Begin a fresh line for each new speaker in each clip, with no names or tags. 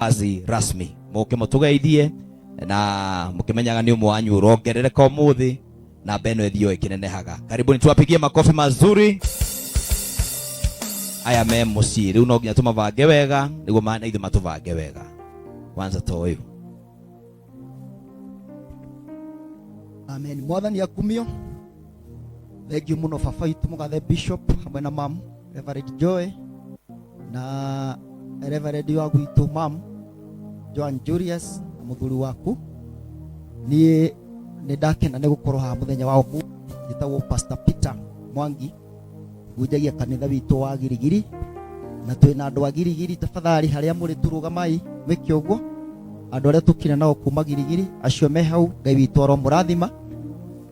Kazi rasmi muke mutugeithie na mukimenyaga ni umwe wanyu urongerereka umuthi na mbeno ithio ikinenehaga. Karibuni, tuwapigie makofi mazuri. Aya me mucii riu no nginya tumabange wega niguo na ithuĩ matubange wega. Kwanza to uyu.
Amen. Mwathani akumio. Thank you muno baba witũ mũgathe Bishop hamwe na mam Reverend Joy na Reverend wa gwitũ mam Joan Julius na mũthuri waku. Niĩ nĩ ndakena nĩ gũkorwo haha mũthenya wa ũmũthĩ. Njĩtagwo Pastor Peter Mwangi, hunjagia kanitha witũ wa Girigiri, na twĩna andũ a Girigiri. Tafadhali harĩa mũrĩ tũrũgamai mwĩke ũguo. Andũ arĩa tũkire nao kuma Girigiri acio me hau, Ngai witũ aromũrathima.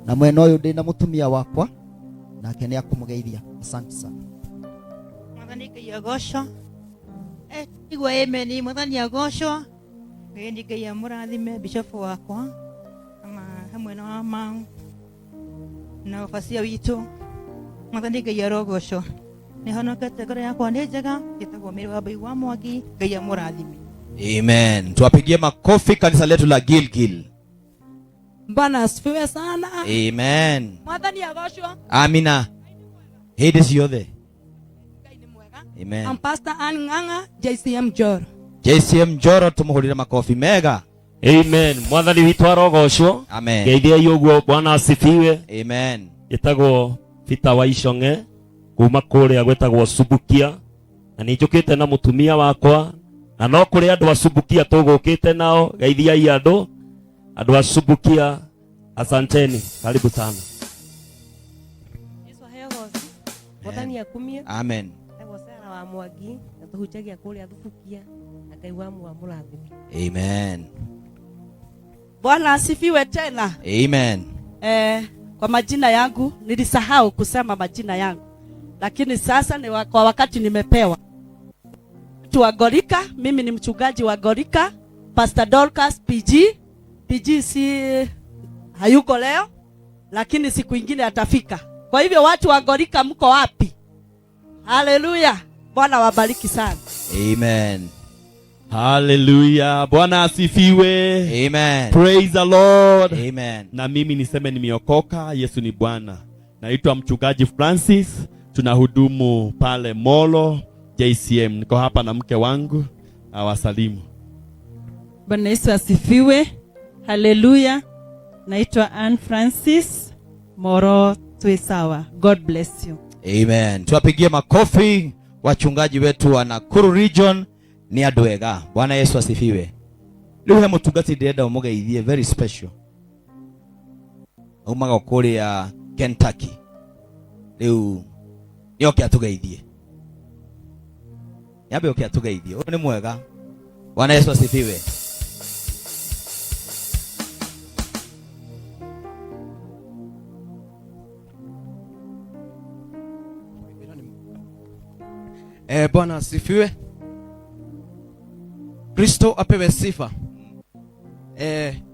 Na mwena ũyũ ndĩ na mũtumia wakwa, nake nĩ akũmũgeithia. Asante sana.
Mwathani Ngai agocwo. Igua amen. Mwathani agocwo. Ngai nĩ Ngai amũrathime bishop wakwa ama hamwe na wa mau na bacia witũ. Mwathani Ngai arogocwo. Nĩ honokete, ngoro yakwa nĩ njega. Njĩtagwo Mary wa Mbui wa Mwangi. Ngai amũrathime.
Amen. Tuwapigie makofi kanisa letu la Gilgil.
Bwana asifiwe sana.
Amen.
Mwathani agocwo.
Amina. Hĩndĩ ciothe.
Ngai nĩ mwega.
Amen.
I'm Pastor Ann Ng'ang'a, JCM Njoro.
JCM Njoro, tumuhurire makofi mega.
Amen. Mwathani witũ arogocwo.
Amen.
Ngeithiai ũguo. Bwana asifiwe.
Amen.
Njĩtagwo Peter Waicong'e kuma kũrĩa gwĩtagwo Subukia, na nĩ njũkĩte na mũtumia wakwa, na no kũrĩ andũ a Subukia tũgũkĩte nao. Geithiai andũ a Subukia, asanteni, karibu sana.
Yesu aheo goci. Mwathani akumie.
Amen.
Etagwo Sarah wa Mwangi na tũhunjagia kũrĩa Thubukia, na Ngai wa muoyo amũrathime.
Amen.
Bwana asifiwe tena.
Amen.
Kwa majina yangu nilisahau kusema majina yangu, lakini sasa ni kwa wakati nimepewa. Mtu wa Gorika, mimi ni mchungaji wa Gorika, Pastor Dorcas PG. PG si hayuko leo, lakini siku ingine atafika. Kwa hivyo watu wa Gorika mko wapi? Haleluya. Bwana wabariki sana.
Amen.
Haleluya. Bwana asifiwe.
Amen.
Praise the Lord.
Amen.
Na mimi niseme nimeokoka, Yesu ni Bwana. Naitwa mchungaji Francis, tunahudumu pale Molo JCM. Niko hapa na mke wangu, awasalimu.
Bwana Yesu asifiwe. Haleluya. Naitwa Ann Francis Moro Twisawa. God bless you.
Amen. Tuwapigie makofi wachungaji wetu wa Nakuru region ni andũ ega. Bwana Yesu asifiwe. Rĩu he mũtungati ndĩrenda ũmũgeithie very special. Aumaga kũrĩa Kentucky. Rĩu nĩoke atũgeithie. Nyambe oke atũgeithie. Ũyũ nĩ mwega. Bwana Yesu asifiwe.
Bwana asifiwe. Kristo apewe sifa.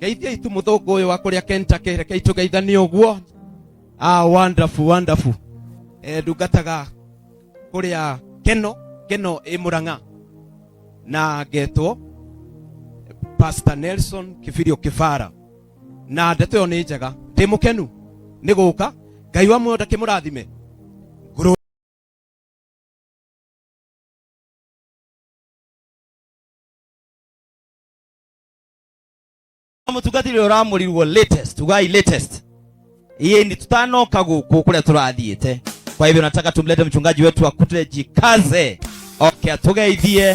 Geithia itu muthungu uyu wa kuria Kentucky, reke itugeithanie uguo. Wonderful, wonderful. Ndungataga kuria Keno, Keno i Murang'a. Na ngetwo Pastor Nelson Kibirio Kibara. Na ndeto ĩyo nĩ njega. Ndĩ mũkenu nĩ gũka. Ngai wa muoyo ndakĩmũrathime.
Mũtungatĩri ũrĩa ũramũrirwo latest, ugai latest. Iye ni tutanoka gũkũ kũrĩa tũrathiĩte. Kwa hivyo nataka tumlete mchungaji wetu akute jikaze. Okay, atugeithie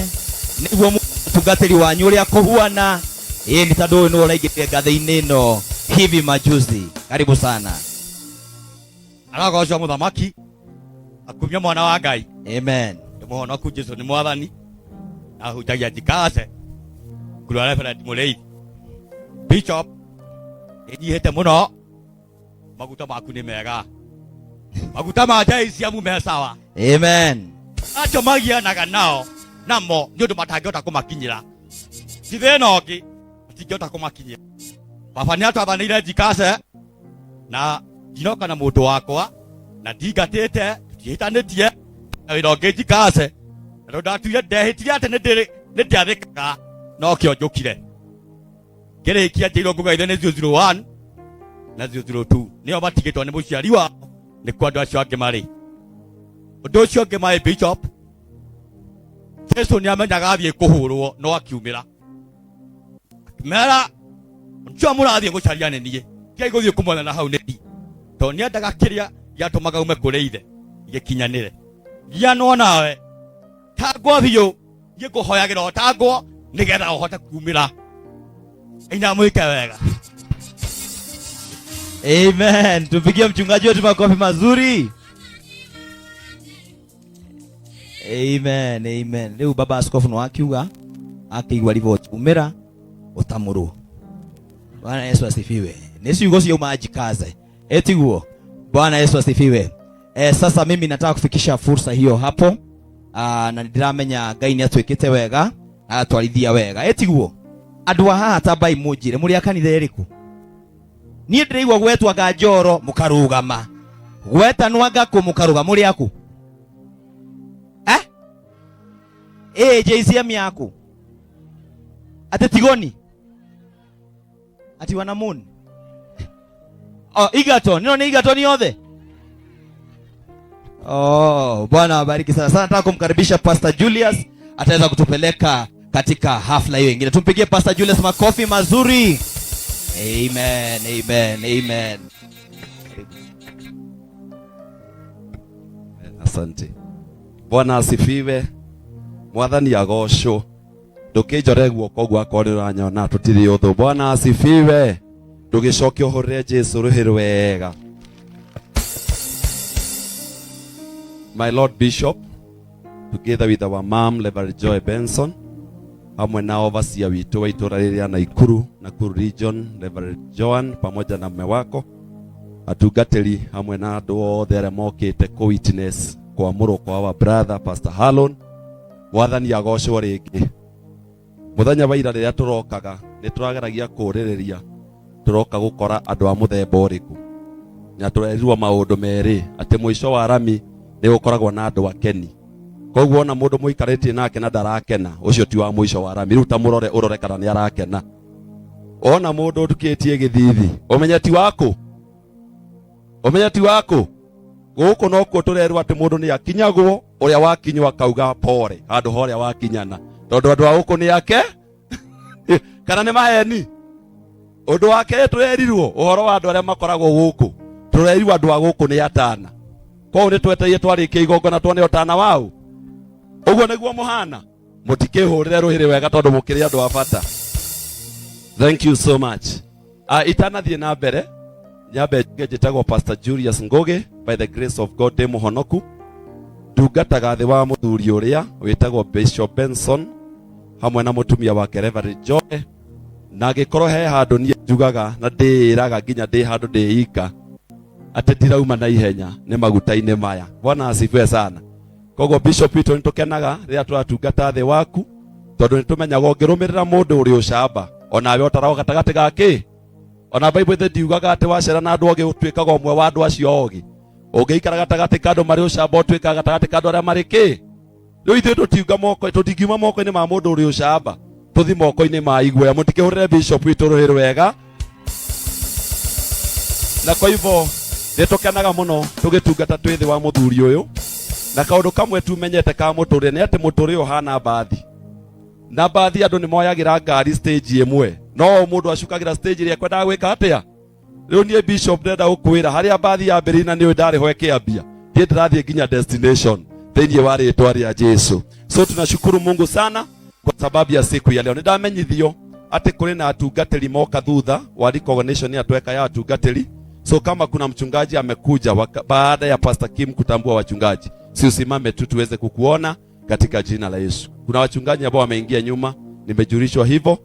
nĩguo mũtungatĩri wanyu ũrĩa akũhuana. Ĩĩ ni tondũ ũyũ nĩwe ũraingĩrire ngathĩ-inĩ ĩno hivi majuzi. Karibu sana.
Arogocwo mũthamaki, akumio mwana wa Ngai.
Amen.
Nĩ mũhonoku Jesu nĩ mwathani. Ahunjagia njikace. Ngurua Reverend Mũrĩithi. Bishop, nĩnyihĩte mũno. Maguta maku nĩ mega. Maguta ma JCM me sawa.
Amen.
Acio magianaga nao namo nĩ ũndũ matangĩhota kũmakinyĩra. Ti thĩna ũngĩ, matingĩhota kũmakinyĩra. Baba nĩ atwathanĩire njikace na ndinoka na mũndũ wakwa na ndingatĩte, tũtiĩtanĩtie na wĩra ũngĩ njikace. Na tondũ ndatuire ndehĩtire atĩ nĩ ndĩathĩkaga. Nokĩo njũkire ngĩrĩkia njĩirwo ngũgeithio nĩ 001 na 002, nĩo matigĩtwo nĩ mũciari wao, nĩkuo andũ acio angĩ marĩ. Ũndũ ũcio ũngĩ, my bishop, Jesu nĩ amenyaga athiĩ kũhũrwo, no akiumĩra akĩmera, "Ncio mũrathiĩ gũcaria nĩ niĩ, tigai gũthiĩ kũmwetha na hau nĩ niĩ," tondũ nĩendaga kĩrĩa gĩatũmaga ume kũrĩ ithe gĩkinyanĩre. Gianwo nawe tangwo biũ, niĩ ngũhoyagĩra ũtangwo nĩgetha ũhote kumĩra inya mwĩke wega.
Amen. Tupigie mchungaji wetu makofi mazuri. Amen, amen. Rĩu baba askofu no akiuga akĩigua riboti umĩra ũtamũrwo. Bwana Yesu asifiwe. Nĩ ciugo ciauma njikaze. Etiguo. Bwana Yesu asifiwe. Sasa mimi nataka kufikisha fursa hiyo hapo. Na ndiramenya Ngai nĩ atwĩkĩte wega, agatwarithia wega. Etiguo. Andũ a haha tambai mũnjĩre mũrĩ a kanitha ĩrĩkũ? Niĩ ndĩraigua gwetwo anga njoro mũkarũgama, gwetanwo anga kũ mũkarũgama, mũrĩ aku? Eh? Ĩ JCM yaku? Atĩ tigoni? Ati wana moon? Oh, Egerton. Nino ni Egerton yothe? Oh, Bwana awabariki sana. Sana nataka kumkaribisha Pastor Julius, ataweza kutupeleka katika hafla hiyo ingine. Tumpigie Pastor Julius makofi mazuri. Amen, amen, amen.
Asante. Bwana asifiwe. Mwathani agocwo. Ndũkĩnjore guoko guo akorwo nĩ ũranyona tũtirĩ ũthũ. Bwana asifiwe. Ndũgĩcoke ũhũrĩre Jesu rũhĩ rwega. My Lord Bishop, together with our mom Reverend Joy Benson, hamwe na overseer witũ wa itũra rĩrĩa Naikuru, Nakuru Region, Reverend Joan pamoja na mume wako, atungatĩri hamwe na andũ othe arĩa mokĩte kũ witness kwamũrwo kwa our brother Pastor Harlon. Mwathani agocwo rĩngĩ. Mũthenya wa ira rĩrĩa tũrokaga nĩ tũrageragia kũrĩrĩria tũroka gũkora andũ a mũthemba ũrĩkũ, na tũrerirwo maũndũ merĩ atĩ mũico wa rami nĩ gũkoragwo na andũ akeni. Koguo ona mũndũ mũikarĩtie nake na ndarakena, ũcio ti wa mũico wa rami. Rĩu ta mũrore ũrore kana nĩ arakena. Ona mũndũ ũtukĩtie gĩthithi, ũmenye ti waku, ũmenye ti waku. Gũkũ nokuo tũrerwo atĩ mũndũ nĩ akinyagwo, ũrĩa wakinywo akauga pore handũ ha ũrĩa wakinyana, tondũ andũ a gũkũ nĩ ake kana nĩ maheni. Ũndũ wa kerĩ tũrerirwo ũhoro wa andũ arĩa makoragwo gũkũ, tũrerirwo andũ a gũkũ nĩ atana. Koguo nĩ twetereire twarĩkia igongona tuone ũtana wao. Ũguo nĩguo mũhana, mũtikĩhũrĩre rũhĩrĩ wega tondũ mũkĩrĩ andũ a bata. Thank you so much. Itanathiĩ na mbere, nyambe njuge njĩtagwo Pastor Julius Ngugi, by the grace of God ndĩ mũhonoku, ndungataga thĩ wa mũthuri ũrĩa wĩtagwo Bishop Benson hamwe na mũtumia wake Reverend Joy, na angĩkorwo he handũ niĩ njugaga na ndĩĩraga nginya ndĩ handũ ndĩika atĩ ndirauma na ihenya nĩ maguta-inĩ maya. Bwana asifiwe sana. Koguo Bishop witũ nĩ tũkenaga rĩrĩa tũratungata thĩ waku, tondũ nĩ tũmenyaga ũngĩrũmĩrĩra mũndũ ũrĩ ũcamba onawe ũtaragwo gatagatĩ ga kĩ. Ona Bible ithe ndiugaga atĩ wacera na andũ ogĩ ũtuĩkaga ũmwe wa andũ acio ogĩ. Ũngĩikara gatagatĩ ka andũ marĩ ũcamba ũtuĩkaga gatagatĩ ka andũ arĩa marĩ kĩ. Rĩu ithuĩ tũtiunga moko, tũtingiuma moko-inĩ ma mũndũ ũrĩ ũcamba, tũthi moko-inĩ ma iguoya. Mũtikĩhũrĩre Bishop witũ rũhĩ rwega. Na kwa hivyo nĩ tũkenaga mũno tũgĩtungata twĩ thĩ wa mũthuri ũyũ, na kaũndũ kamwe tumenyete ka mũtũrĩre nĩ atĩ mũtũrĩre ũhana mbathi, na mbathi andũ nĩ moyagĩra ngari stage ĩmwe, no mũndũ acukagĩra stage ĩrĩa ekwendaga gwĩka atĩa. Rĩu niĩ Bishop ndĩrenda gũkwĩra harĩa mbathi yambĩrĩirie na nĩũĩ ndarĩ ho ĩkĩambia, niĩ ndĩrathiĩ nginya destination thĩinĩ wa rĩtwa rĩa Jesu. So tunashukuru Mungu sana kwa sababu ya siku ya leo. Nĩndamenyithio atĩ kũrĩ na atungatĩri moka thutha wa recognition ya tweka ya atungatĩri. So kama kuna mchungaji amekuja baada ya Pastor Kim kutambua wachungaji, si usimame tu tuweze kukuona katika jina la Yesu. Kuna wachungaji ambao wameingia nyuma, nimejulishwa hivyo,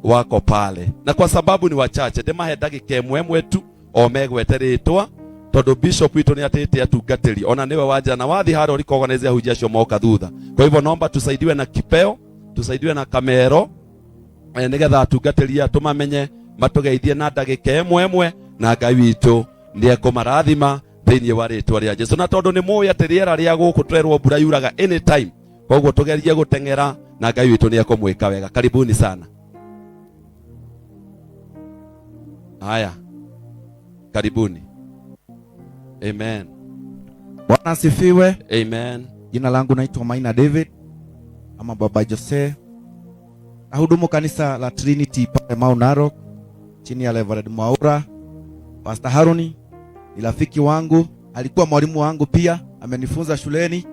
wako pale, na kwa sababu ni wachache ndĩmahe ndagĩka ĩmwe ĩmwe tu o megwete rĩtwa, tondũ bishop witũ nĩ atĩte atungatĩri ona nĩwe wanja na wathi harĩa ũrikoganize ahunjia acio moka thutha. Kwa hivyo naomba tusaidiwe na kipeo, tusaidiwe na kamero, nĩgetha atungatĩri aya tũmamenye, matũgeithie na ndagĩka ĩmwe ĩmwe, na Ngai witũ nĩ ekũmarathima thĩinĩ wa rĩtwa rĩa Jesu. Na tondũ nĩ mũĩ atĩ rĩera rĩa gũkũ twerwo mbura yuraga anytime, koguo tũgerie gũteng'era Na Ngai witũ nĩ ekũmwĩka wega. Karibuni sana. Haya, karibuni. Amen.
Bwana asifiwe.
Amen.
Jina langu naitwa Maina David ama Baba Jose. Nahudumu kanisa la Trinity pale Mau Narok chini ya Reverend Mwaura. Pastor Haruni ni rafiki wangu, alikuwa mwalimu wangu pia, amenifunza shuleni.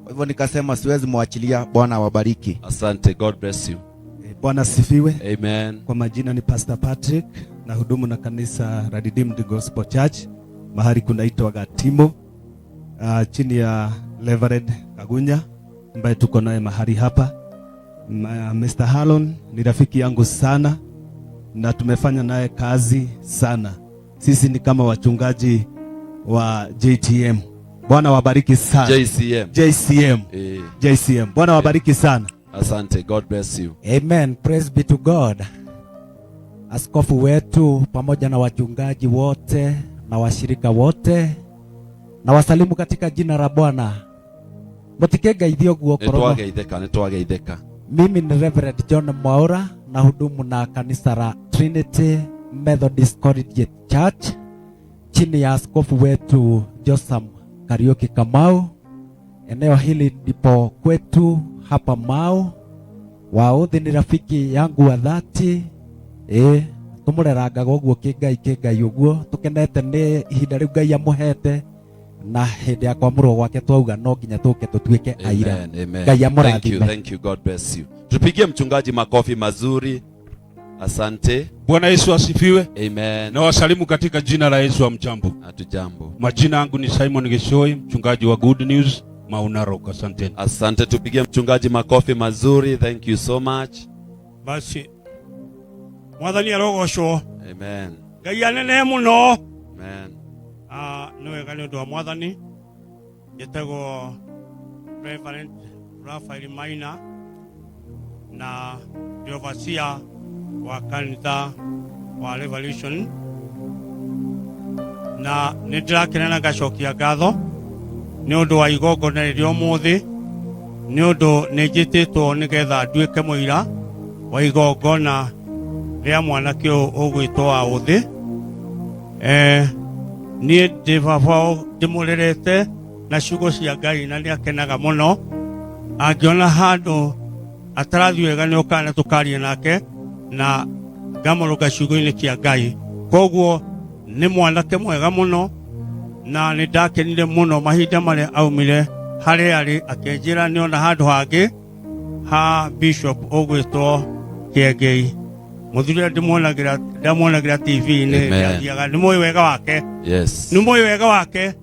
Kwa hivyo nikasema siwezi mwachilia. Bwana awabariki.
Asante, God bless you.
Bwana asifiwe.
Amen.
Kwa majina ni Pastor Patrick na hudumu na kanisa la Redeemed Gospel Church mahali kunaitwa Gatimo, chini ya Reverend Kagunya ambaye tuko naye mahali hapa. Mr. Harun ni rafiki yangu sana na tumefanya naye kazi sana. Sisi ni kama wachungaji wa JTM. Bwana wabariki sana.
JCM.
JCM. JCM. Bwana wabariki sana.
Asante, God bless you.
Amen. Praise be to God. Askofu wetu pamoja na wachungaji wote na washirika wote na wasalimu katika jina la Bwana. Mutikegeithio guo korono.
Nĩtwageithĩka, nĩtwageithĩka.
Mimi ni Reverend John Mwaura na hudumu na kanisa la Trinity Methodist Collegiate Church chini ya askofu wetu Josam Kariuki Kamau. Eneo hili ndipo kwetu hapa Mau. Waũthĩ ni rafiki yangu wa dhati. Tũmũrerangaga ũguo kĩngai kĩngai ũguo, tũkenete nĩ ihinda rĩu Ngai amũhete na hĩndĩ ya kwamũrwo gwake twauga no nginya tũke tũtuĩke aira.
Amen, amen.
Ngai
Thank you,
amũrathime.
thank you. God bless you. Tupigie mchungaji makofi mazuri. Asante.
Bwana Yesu asifiwe.
Amen.
Na wasalimu katika jina la Yesu. Hamjambo?
Hatujambo.
Majina yangu ni Simon Geshoi, mchungaji wa Good News Mau Narok. Asanteni.
Asante, tupigie mchungaji makofi mazuri. Thank you so much.
Basi mwathani arogocwo.
Amen.
Ngai anene muno.
Amen.
Nĩ wega nĩ ũndũ wa mwathani. Njĩtagwo Reverend Raphael Maina na ndĩ overseer wa kanitha wa Revolution, na nĩ ndĩrakena na ngacokia ngatho nĩ ũndũ wa igongona rĩrĩa ũmũthĩ, nĩ ũndũ nĩ njĩtĩtwo nĩgetha nduĩke mũira wa igongona rĩa mwanake ũyũ ũgwĩtwo wa ũthĩ. Niĩ ndĩ baba ndĩmũrerete na ciugo cia Ngai na nĩ akenaga mũno angĩona handũ atarathiĩ wega nĩ okaga na tũkaria nake na ngamũrũnga ciugo-inĩ cia Ngai. Koguo nĩ mwanake mwega mũno na nĩ ndakenire mũno mahinda marĩa aumire harĩa arĩ akĩnjĩra nĩona handũ hangĩ ha bishop ũgwĩtwo Kĩengei. Mũthuri ũrĩa ndamuonagĩra TV-inĩ,
Amen.
ndathiaga, nĩ mũĩ wega wake.
Yes.
Nĩ mũĩ wega wake.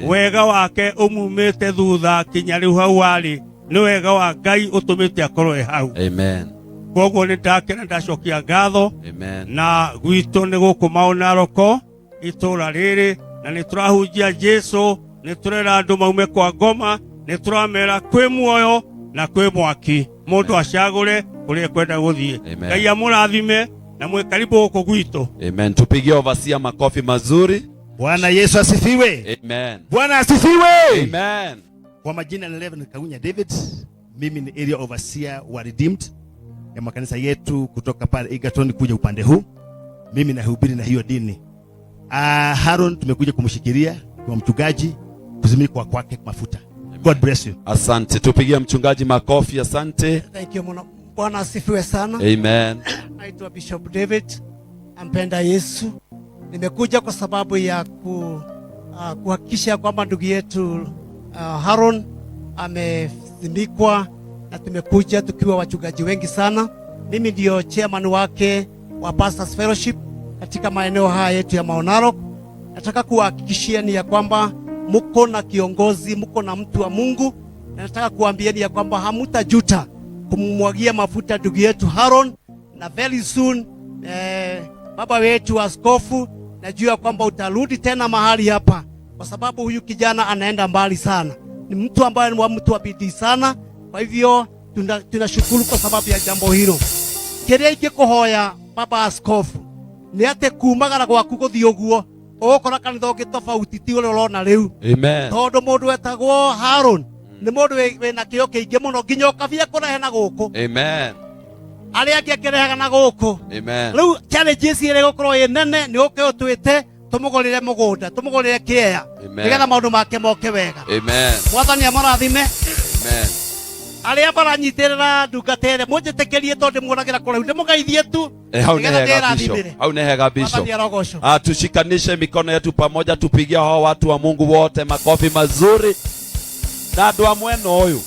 Wega wake ũmumĩte thutha kinya rĩu hau arĩ, nĩ wega wa Ngai ũtũmĩte akorwo e hau.
Amen.
Koguo nĩ ndakena ndacokia ngatho.
Amen.
Na gwitũ nĩ gũkũ Mau Naroko itũra rĩrĩ, na nĩ tũrahunjia Jesũ, nĩ tũrera andũ maume kwa ngoma, nĩ tũramera kwĩ muoyo na kwĩ mwaki, mũndũ acagũre kũrĩa ekwenda gũthiĩ.
Amen.
Ngai amũrathime na mwĩ karibu gũkũ gwitũ.
Amen. Tupigie overseer makofi mazuri.
Bwana Yesu asifiwe.
Amen.
Bwana asifiwe.
Amen.
Kwa majina ni Reverend Kagunya David, mimi ni area overseer wa Redeemed ya makanisa yetu kutoka pale Egerton kuja upande huu. Mimi nahubiri na hiyo dini. Haron tumekuja kumshikilia kwa mchungaji kuzimikwa kwake mafuta. God bless you.
Asante. Tupigie mchungaji makofi. Asante.
Thank you muno. Bwana asifiwe sana.
Amen.
Naitwa Bishop David, ampenda Yesu. Nimekuja kwa sababu ya kuhakikisha kwamba ndugu yetu Haron amezimikwa, na tumekuja tukiwa wachungaji wengi sana. Mimi ndio chairman wake wa Pastors Fellowship katika maeneo haya yetu ya Mau Narok. Nataka kuwahakikishia ni ya kwamba muko na kiongozi, muko na mtu wa Mungu, na nataka kuambieni ya kwamba hamutajuta kumwagia mafuta ndugu yetu Haron, na very soon baba wetu askofu, najua kwamba utarudi tena mahali hapa, kwa sababu huyu kijana anaenda mbali sana. Ni mtu ambaye ni mtu wa bidii sana. Kwa hivyo tunashukuru kwa sababu ya jambo hilo. Kĩrĩa ingĩkũhoya baba askofu nĩ atĩ kumagara gwaku gũthiĩ ũguo ũgũkora kanitha ũngĩ tofauti ti ũrĩa ũrona rĩu.
Amen.
Tondũ mũndũ wetagwo Haron Nĩ mũndũ wĩna kĩo kĩingĩ mũno nginya ũkabia kũrehe na gũkũ.
Amen.
Arĩa angĩ akĩrehaga na gũkũ.
Amen.
Rĩu challenges ĩrĩa ĩgũkorwo ĩ nene nĩ ũke ũtwĩte tũmũgũrĩre mũgũnda, tũmũgũrĩre kĩea
Amen.
nĩgetha maũndũ make moke wega.
Amen.
Mwathani amũrathime.
Amen.
Arĩa maranyitĩrĩra ndungata ĩrĩa mũnjĩtĩkĩrie tondũ ndĩmuonagĩra kũraihu ndĩmũgeithie tu.
Hau nĩ
nĩgetha
hega Bishop.
ndĩrathimĩre.
Hau nĩ hega Bishop.
Mwathani arogocwo.
Tushikanishe mikono yetu pamoja tupigie hao watu wa Mungu wote makofi mazuri. Na andũ a mwena ũyũ,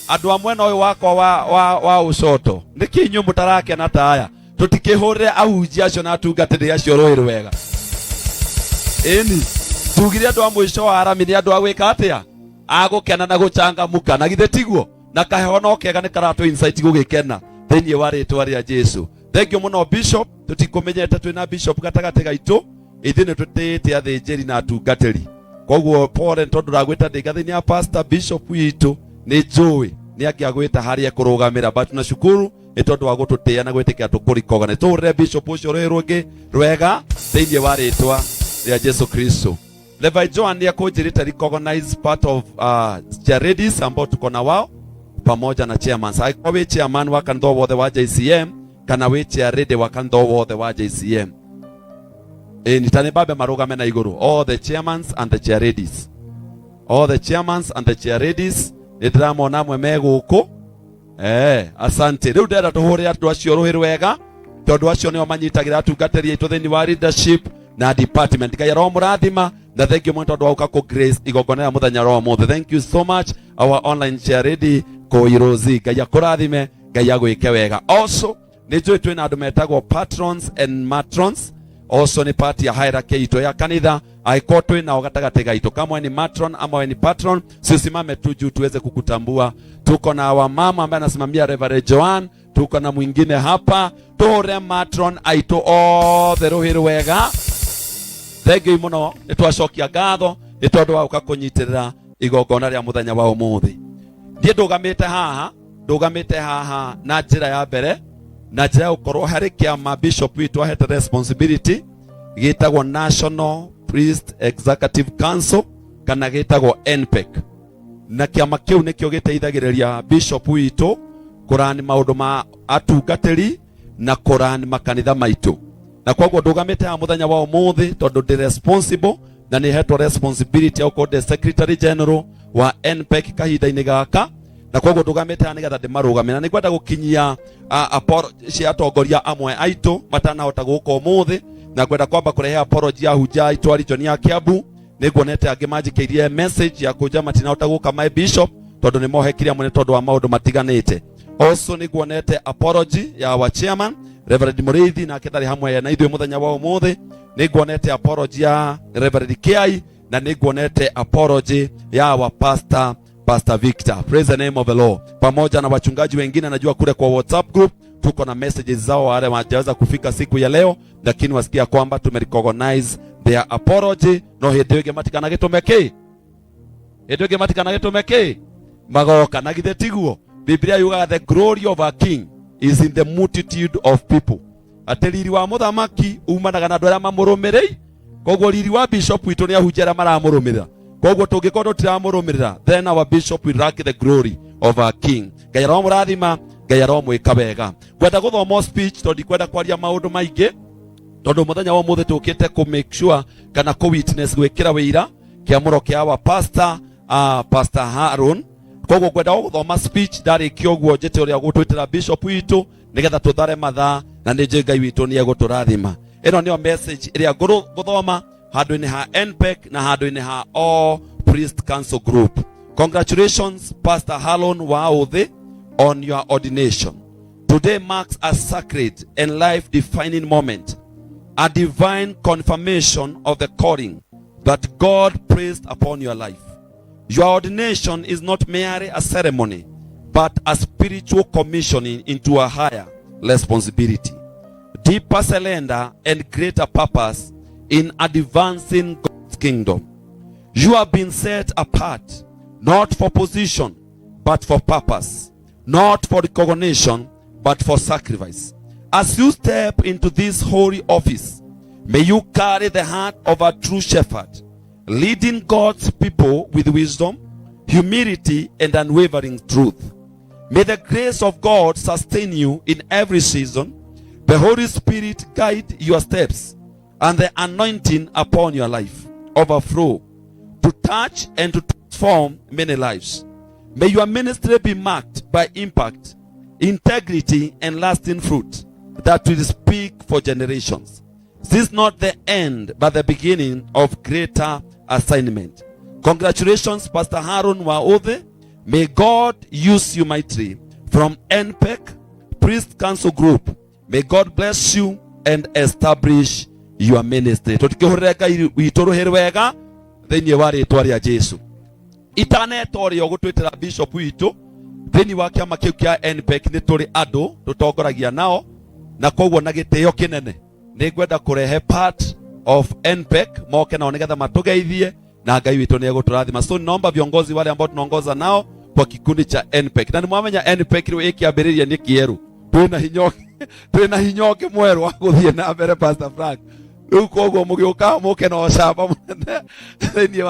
andũ a mwena ũyũ wakwa wa ũcoto, nĩkĩ inyuĩ mũtarakena ta aya? Tũtikĩhũrĩre ahunjia acio na atungatĩri acio rũĩ rwega. Ĩni, tugire andũ a mũico wa arami nĩ andũ a gwĩka atĩa? A gũkena na gũcangamuka, na githĩ tiguo? Na kaheho no kega nĩ karatũ insight gũgĩkena thĩinĩ wa rĩtwa rĩa Jesu. Thank you mũno Bishop, tũtikũmenyete twĩna Bishop gatagatĩ gaitũ, ithuĩ nĩ tũtĩĩte athĩnjĩri na atungatĩri. Koguo pole tondũ ndagwĩta ndĩ ngathĩinĩ ya pastor Bishop witũ nĩ njũĩ nĩ angĩagwĩta harĩa ekũrũgamĩra, but tunashukuru nĩ tondũ wa gũtũtĩĩa na gwĩtĩkĩra tũkũrikoga. Nĩ tũhũrĩre Bishop ũcio rũhĩ rũngĩ rwega thĩinĩ wa rĩtwa rĩa Jesu Kristo. Levi Joan nĩ akũnjĩrĩte recognize part of chairladies ambao tuko na wao pamoja na chairman. Angĩkorwo wĩ chairman wa kanitha wothe wa JCM kana wĩ chairlady wa kanitha wothe wa JCM, nĩ babe marũgame na igũrũ, all the chairmans and the chairladies, all the chairmans and the chairladies, nĩ ndĩramona amwe me gũkũ. Asante. Rĩu ndĩrenda tũhũre andũ acio rũhĩ rwega tondũ acio nĩo manyitagĩra atungatĩri aitũ thĩinĩ wa leadership na department. Ngai aromũrathima na thank you mũno tondũ wa gũka kũ grace igongona rĩa mũthenya wa ũmũthĩ. Thank you so much our online chairlady Kũirozi. Ngai akũrathime, Ngai agwĩke wega. Also nĩ njũĩ twĩna andũ metagwo patrons and matrons, also nĩ part ya hierarchy itũ ya kanitha. Angĩkorwo twĩ nao gatagatĩ gaitũ, kama ni matron ama ni patron, sisimame tu juu tuweze kukutambua. Tuko na wamama ambaye anasimamia Reverend Joan, tuko na mwingine hapa, tũhũre matron aitũ othe rũhĩ rwega. Thank you mũno, nĩ twacokia ngatho nĩ tondũ wa gũka kũnyitĩrĩra igongona rĩa mũthenya wa ũmũthĩ. Niĩ ndũgamĩte haha na njĩra ya mbere, na njĩra ya gũkorwo harĩ kĩama bishop witũ ahete responsibility gĩtagwo National Priest Executive Council kana gĩtagwo NPEC, na kĩama kĩu nĩkĩo gĩteithagĩrĩria bishop witũ kũrani maũndũ ma atungatĩri na kũrani makanitha maitũ. Na koguo ndũgamĩte haha mũthenya wa ũmũthĩ tondũ ndĩ responsible na nĩ hetwo responsibility ya gũkorwo ndĩ secretary general wa NPEC kahinda-inĩ gaka, na koguo ndũgamĩte haha nĩgetha ndĩmarũgamie, na nĩngwenda gũkinyia cia atongoria amwe aitũ matanahota gũka ũmũthĩ, na ngwenda kwamba kũrehe apology ya hunja aitũ a region ya Kiambu. Nĩnguonete angĩ manjikĩirie message ya kũnja matinahota gũka my bishop tondũ nĩ mohekire amwe nĩ tondũ wa maũndũ matiganĩte. Also nĩnguonete apology ya our chairman Reverend Mũrĩithi, nake ndarĩ hamwe na ithuĩ mũthenya wa ũmũthĩ. Nĩnguonete apology ya Reverend Kiai, na nĩnguonete apology ya our pastor, Pastor Victor. Praise the name of the Lord. Pamoja na wachungaji wengine, najua kule kwa WhatsApp group tuko na messages zao, wale hawajaweza kufika siku ya leo, lakini wasikia kwamba tumerecognize their apology. No hĩndĩ ĩngĩ matikanagĩtũme kĩ? Hĩndĩ ĩngĩ matikanagĩtũme kĩ? Magoka. Na githĩ tiguo? Biblia yugaga the glory of a king is in the multitude of people. Atĩ riri wa mũthamaki umanaga na andũ arĩa mamũrũmĩrĩire. Koguo riri wa bishop witũ nĩ ahunjia arĩa maramũrũmĩrĩra. Koguo tũngĩkorwo tũtiramũrũmĩrĩra, then our bishop will lack the glory of our king. Ngai aromũrathima, Ngai aromwĩka wega. Ngwenda gũthoma speech tondũ ndikwenda kwaria maũndũ maingĩ, tondũ mũthenya wa ũmũthĩ tũkĩte kũ make sure kana kũ witness gwĩkĩra wĩira kĩamũro kĩa our pastor, Pastor Haron. Koguo ngwenda gũthoma speech, ndarĩkia ũguo njĩte ũrĩa gũtwĩtĩra bishop witũ nĩgetha tũthare mathaa, na nĩ njũĩ Ngai witũ nĩ egũtũrathima. Ĩno nĩyo message ĩrĩa ngũthoma handũ-inĩ ha NPEC na handũ-inĩ ha All Priest Council Group. Congratulations Pastor Haron Waũthĩ on your ordination. Today marks a sacred and life-defining moment, a divine confirmation of the calling that God placed upon your life. Your ordination is not merely a ceremony, but a spiritual commissioning into a higher responsibility, deeper surrender, and greater purpose in advancing God's kingdom. You have been set apart, not for position, but for purpose, not for recognition, but for sacrifice. As you step into this holy office, may you carry the heart of a true shepherd, leading God's people with wisdom, humility, and unwavering truth. May the grace of God sustain you in every season, the Holy Spirit guide your steps, and the anointing upon your life overflow to touch and to transform many lives. May your ministry be marked by impact, integrity, and lasting fruit that will speak for generations. This is not the end, but the beginning of greater assignment. Congratulations, Pastor Haron Waothe. May God use you mightily. From NPEC, Priest Council Group. May God bless you and establish your ministry. Tũtikĩhũrĩre Ngai witũ rũhĩ wega thĩinĩ wa rĩtwa rĩa Jesu. Itaneta ũrĩa ũgũtwĩtĩra bishop witũ thĩinĩ wa kĩama kĩu kĩa NPEC nĩ tũrĩ andũ tũtongoragia nao na koguo na gĩtĩo kĩnene nĩ ngwenda kũrehe part of NPEC moke nao nĩgetha matũgeithie na Ngai witũ nĩ egũtũrathima. So naomba viongozi wale ambao tunaongoza nao kwa kikundi cha NPEC, na nĩmwamenya NPEC rĩu ĩkĩambĩrĩria nĩ kĩerũ, twĩna hinya twĩna hinya ũngĩ mwerũ wa gũthiĩ na mbere, Pastor Frank. Rĩu koguo mũgĩũka mũke na ũcamba mũnene thĩinĩ wa